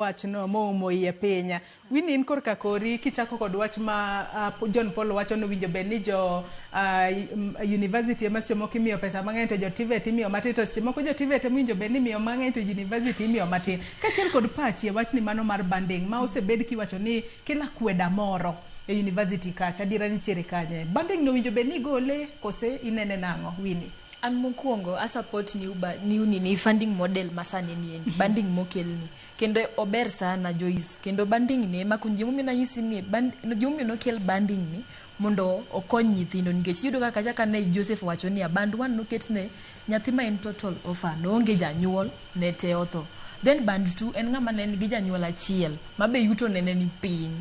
Wachno moumo iye piny. Winnie, in korka kori kichako kod wach ma John Paul wacho ni owinjo bed ni jo university ema seche moko imiyo pesa mang'eny to jo TVET imiyo matin, to seche moko jo TVET ema owinjo bed ni imiyo mang'eny to university imiyo matin. Kaachiel kod pachi e wachni mano mar banding ma osebed kiwacho ni kelo akweda moro e university kacha, adiera nitiere kanye? Banding no owinjo bed ni igole kose inene nang'o, Winnie? An mokwongo a support new, ba, new nini funding model masani ni endi, banding mokelni kendo ober sana, Joyce. Kendo banding ni ema konyo. Gimomiyo nanyisi ni gimomiyo nokel banding ni mondo okony nyithindo, nikech iyudo ka kacha kane Joseph wacho niya band 1 noket ne nyathi ma en total orphan, oonge janyuol, ne te otho. Then band 2 en ng'ama ne nigi janyuol achiel ma be yuto ne ne ni piny.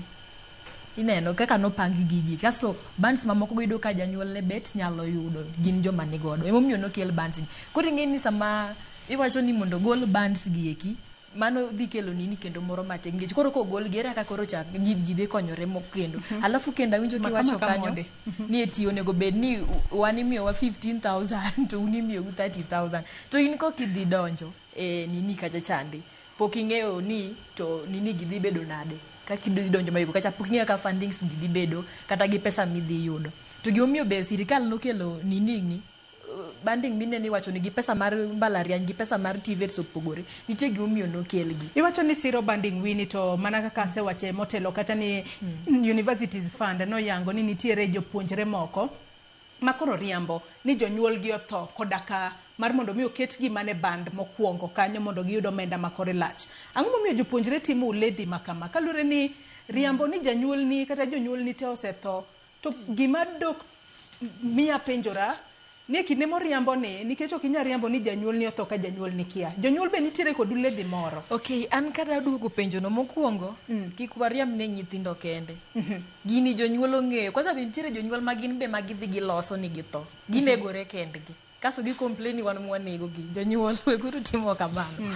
Ineno kaka nopang gigi. Kasto bands mamoko go iyudo ka janyuol ne bet nyalo yudo, gin joma nigodo. Emomiyo nokel bands gi. Koro ing'e ni sama iwacho ni mondo ogol bands gi eki, mano dhi kelo nini kendo moro matek, nikech koro kogol gi, ere kaka koro chak ji dhi konyore mo kendo? Alafu kendo awinjo Maka kiwacho maka kanyo monde. Ni eti onego bed ni wan imiyowa 15,000 to un imiyou 30,000, to in kok idhi donjo e nini kacha chande, pok ing'eyo ni to nini gi dhi bedo nade kaka idhi donjo mayugo kacha, pok ing'eyo kaka fundings gi dhi bedo kata gi pesa midhi yudo. To gimomiyo be sirikal nokelo nini ni banding minene iwacho ni gi pesa mar mbalariany gi pesa mar TVETs opogore, nitie gimomiyo nokelgi. Iwacho ni siro banding, Winnie, to mana kaka asewache motelo kata ni Universities Fund noyango ni nitiere jopuonjre moko ma koro riambo ni jonyuolgi otho koda ka mar mondo mi oketgi mana e band mokwongo kanyo mondo giyud omenda ma kore lach. Ang'o momiyo jopuonjre timo uledhi ma kama? Kaluwore ni riambo ni janyuolni kata jonyuolni te osetho, to gima dok miya penjora ni e kinde moriambo ni, nikech ok inyal riambo ni janyuolni otho ka janyuolni kia. Jonyuol be nitiere kod uledhi moro. Ok, an kada duoko penjono mokwongo, kik wariamb ne nyithindo kende. Gini jonyuol ong'eyo. Kwanza be nitiere jonyuol ma gin be ma gidhi giloso ni githo. Ginegore kendgi. Kasto gi complain ni wan mwanegogi. Jonyuol, weguru timo kamano.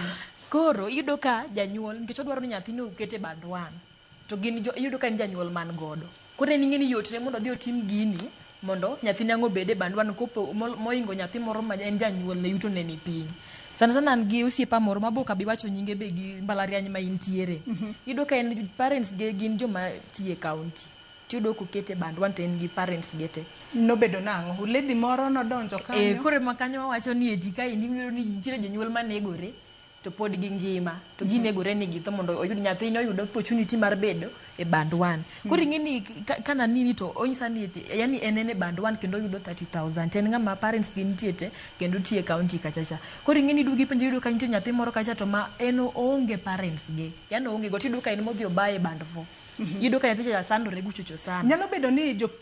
Koro iyudo ka janyuol, nikech odwaro ni nyathine oket e band one, to gin jo, iyudo ka en janyuol man godo. Koro en ing'e ni yotne mondo odhi otim gini mondo nyathine ang' obed e band one kopo moingo nyathi moro ma en janyuol ne yuto ne ni piny. Sana sana an gi osiepa moro ma bok abi wacho nyinge be gi mbalariany ma intiere. Iyudo ka en parents ge gin joma tiyo e county. Tiyudo kokete e band one to en gi parents ge te. Nobedo nang'o? Uledhi moro nodonjo kanyo? Koro ema kanyo wawacho ni eti kaendi iyudo ni nitiere jonyuol manegore to pod gingima to ginegore ni githo mondo oyud nyathine oyud opportunity mar bedo e band one. Koro ing'e ni kana nini to onyisa ni eti yani en e band one kendo oyudo 30,000, to en ng'ama parents gi nitie te kendo tiyo e county kacha cha. Koro ing'e ni iduogo ipenjo, iyudo ka nitie nyathi moro kacha to ma en oonge parents ge, yani oonge go, tiyudo ka en modhi obaye e band four. Iyudo ka nyathi cha sandore guchocho sana. Nyalo bedo ni jo